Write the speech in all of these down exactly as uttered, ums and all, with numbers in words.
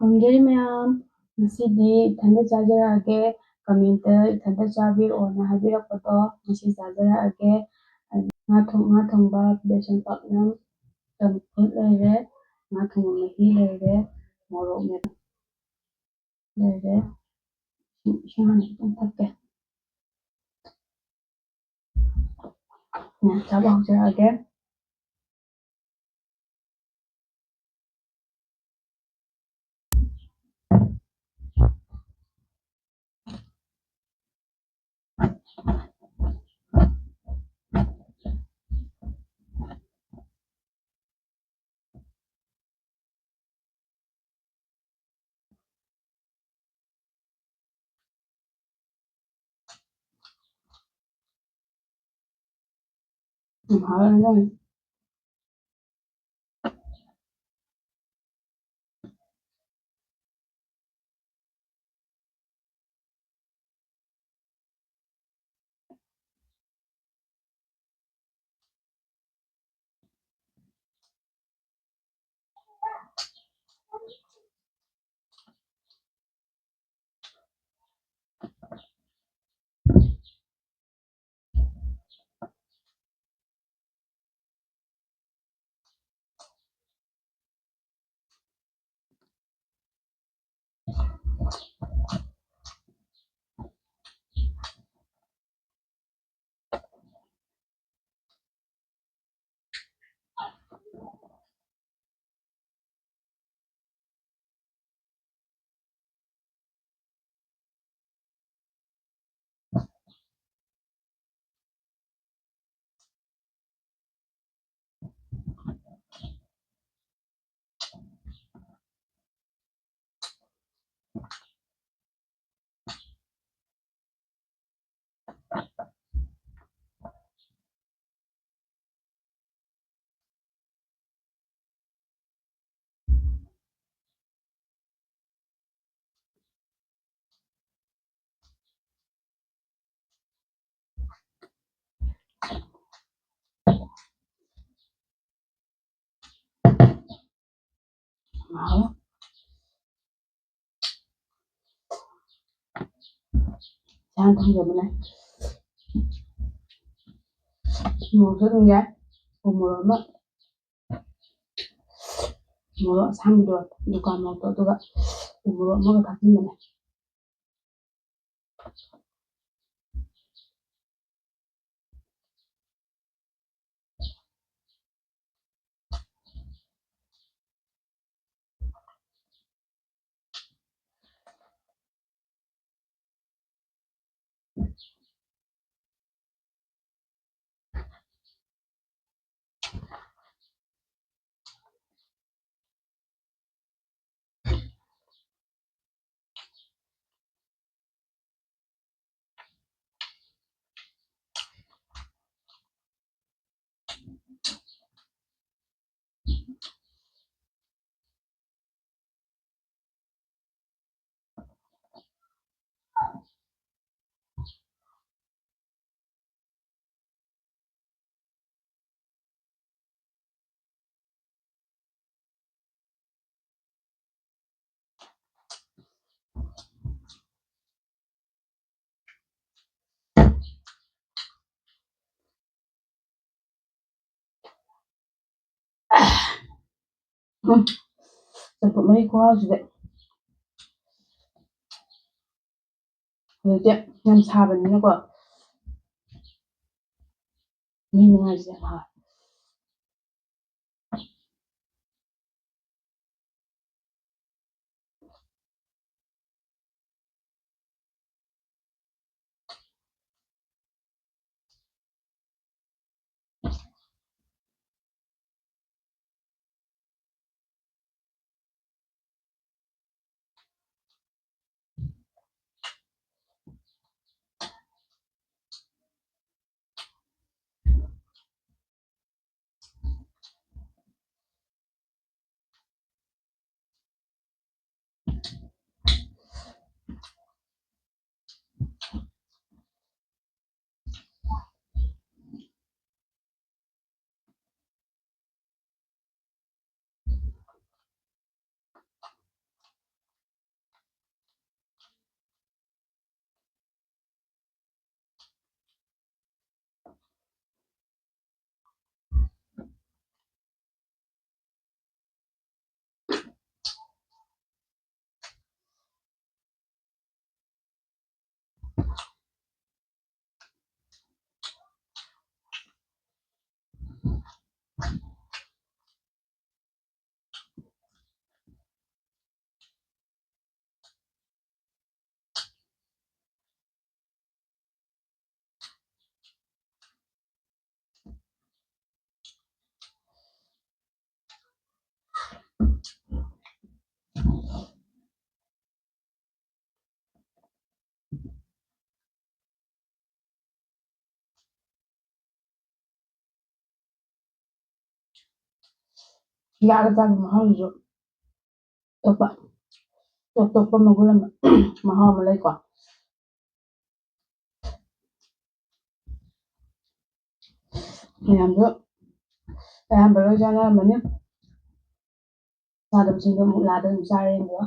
ꯈꯨꯔꯨꯝꯖꯔꯤ ꯃꯌꯥꯝ, ꯉꯁꯤꯗꯤ ꯏꯊꯟꯗ ꯆꯥꯖꯔꯛꯑꯒꯦ꯫ ꯀꯃꯦꯟꯇ "ꯏꯊꯟꯗ ꯆꯥꯕꯤꯔꯛꯑꯣꯅ" ꯍꯥꯏꯕꯤꯔꯛꯄꯗꯣ ꯉꯁꯤ ꯆꯥꯖꯔꯛꯑꯒꯦ꯫ ꯉꯥ ꯊꯣꯡ-, ꯉꯥ ꯊꯣꯡꯕ, ꯕꯦꯁꯣꯟ ꯄꯥꯛꯅꯝ, ꯆꯝꯐꯨꯠ ꯂꯩꯔꯦ, ꯉꯥ ꯊꯣꯡꯕ ꯃꯍꯤ ꯂꯩꯔꯦ, ꯃꯣꯔꯣꯛ ꯃꯦꯠꯄ ꯂꯩꯔꯦ꯫ ꯏꯁꯤꯡ, ꯏꯁꯤꯡ ꯍꯥꯟꯅ ꯈꯤꯇꯪ ꯊꯛꯀꯦ꯫ ꯎꯝ, ꯆꯥꯕ ꯍꯧꯖꯔꯛꯑꯒꯦ꯫ ꯎꯝ, ꯍꯥꯎꯔꯅꯤ꯫ ꯍꯥꯎ꯫ ꯏꯁꯥꯅ ꯊꯣꯡꯖꯕꯅꯦ꯫ ꯃꯣꯔꯣꯛꯁꯨ ꯑꯗꯨꯝ ꯌꯥꯏ꯫ ꯎ ꯃꯣꯔꯣꯛ ꯑꯃ, ꯃꯣꯔꯣꯛ ꯑꯁꯥꯡꯕꯤꯗꯣ, ꯗꯨꯀꯥꯟ ꯃꯣꯔꯣꯛꯇꯣ, ꯑꯗꯨꯒ ꯎ ꯃꯣꯔꯣꯛ ꯑꯃꯒ ꯊꯥꯛꯆꯤꯟꯕꯅꯦ꯫ ꯎꯝ, ꯆꯝꯐꯨꯠ ꯃꯍꯤ ꯈꯨꯍꯥꯎꯁꯤꯗꯤ꯫ ꯍꯧꯖꯤꯛꯇꯤ ꯌꯥꯝ ꯁꯥꯕꯅꯤꯅꯀꯣ, ꯃꯍꯤ ꯃꯅꯥꯏꯁꯦ ꯌꯥꯝ ꯍꯥꯎꯋꯦ꯫ ꯂꯥꯛꯑꯒ ꯆꯥꯕ ꯃꯍꯥꯎꯁꯤꯁꯨ ꯑꯇꯣꯞꯄ, ꯇꯣꯞ ꯇꯣꯞꯄ ꯃꯒꯨꯟ ꯑꯃ, ꯃꯍꯥꯎ ꯑꯃ ꯂꯩꯀꯣ꯫ ꯃꯌꯥꯝꯁꯨ ꯑꯌꯥꯝꯕ ꯂꯣꯏ ꯆꯥꯅꯔꯝꯃꯅꯤ꯫ ꯆꯥꯗꯕꯁꯤꯡꯗꯣ ꯑꯃꯨꯛ ꯂꯥꯗ ꯑꯗꯨꯝ ꯆꯥꯔꯦ ꯑꯗꯨꯒ꯫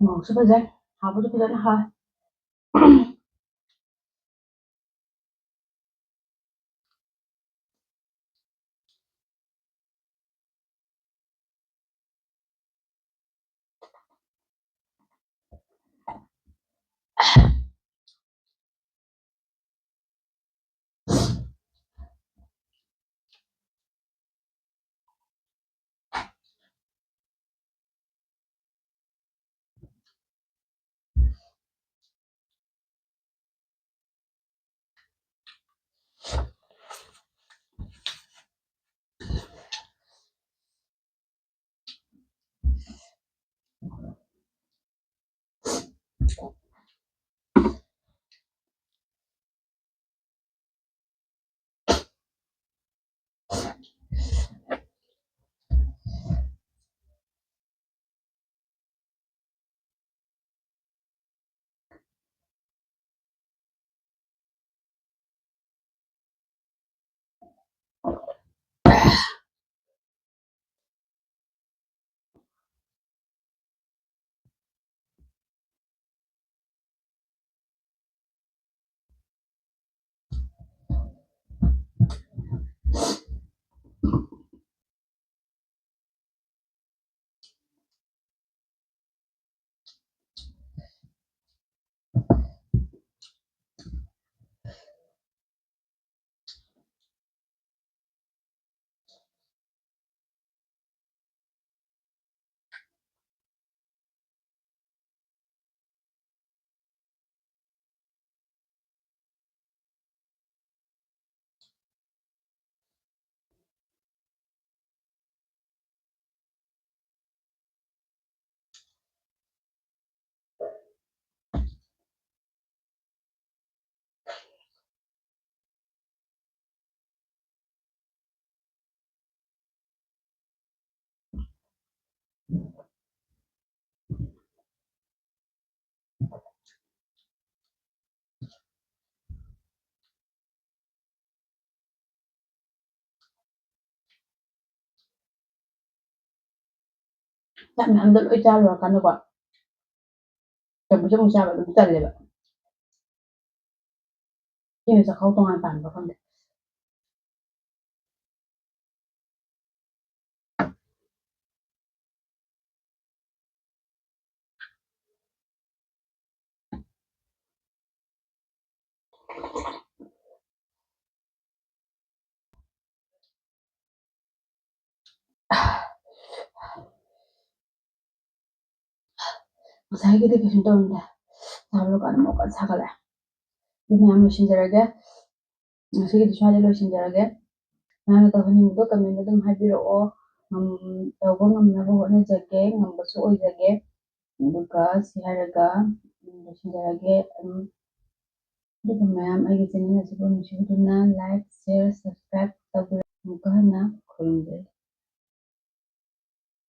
ꯃꯣꯔꯣꯛꯁꯨ ꯐꯖꯩ, ꯍꯥꯎꯕꯁꯨ ꯐꯖꯅ ꯍꯥꯎꯋꯦ꯫ ꯆꯥꯛ ꯃꯌꯥꯝꯗꯣ ꯂꯣꯏ ꯆꯥꯔꯨꯔꯀꯥꯟꯗꯀꯣ, ꯆꯝꯐꯨꯠꯁꯦ ꯑꯃꯨꯛ ꯆꯥꯕ ꯑꯗꯨꯝ ꯇꯜꯂꯦꯕ꯫ ꯁꯤꯅ ꯆꯥꯛꯈꯥꯎ ꯇꯣꯉꯥꯟ ꯄꯥꯟꯕ꯭ꯔꯥ ꯈꯪꯗꯦ꯫ ꯉꯁꯥꯏꯒꯤꯗꯤ ꯀꯩꯁꯨ ꯇꯧꯔꯝꯗꯦ꯫ ꯆꯥꯕ ꯂꯣꯏꯔꯀꯥꯟꯗ ꯑꯃꯨꯛ ꯀꯟꯅ ꯁꯥꯒꯠꯂꯛꯑꯦ꯫ ꯑꯗꯨ ꯃꯌꯥꯝ ꯂꯣꯏꯁꯤꯟꯖꯔꯒꯦ꯫ ꯉꯁꯤꯒꯤꯗꯤ ꯁ꯭ꯋꯥꯏꯗ ꯂꯣꯏꯁꯤꯟꯖꯔꯒꯦ꯫ ꯅꯍꯥꯛꯅ ꯇꯧꯍꯟꯅꯤꯡꯕꯗꯣ comment ꯑꯗꯨꯝ ꯍꯥꯏꯕꯤꯔꯛꯑꯣ꯫ ꯉꯝ-, ꯇꯧꯕ ꯉꯝꯅꯕ ꯍꯣꯠꯅꯖꯒꯦ, ꯉꯝꯕꯁꯨ ꯑꯣꯏꯖꯒꯦ꯫ ꯑꯗꯨꯒ ꯁꯤ ꯍꯥꯏꯔꯒ, ꯎꯝ, ꯂꯣꯏꯁꯤꯟꯖꯔꯒꯦ꯫ ꯑꯗꯨꯝ ꯑꯗꯨꯒ ꯃꯌꯥꯝ ꯑꯩꯒꯤ channel ꯑꯁꯤꯕꯨ ꯅꯨꯡꯁꯤꯕꯤꯗꯨꯅ like, share, subscribe ꯇꯧꯕꯤꯔꯛ ꯑꯃꯨꯛꯀ ꯍꯟꯅ ꯈꯨꯔꯨꯝꯖꯔꯤ꯫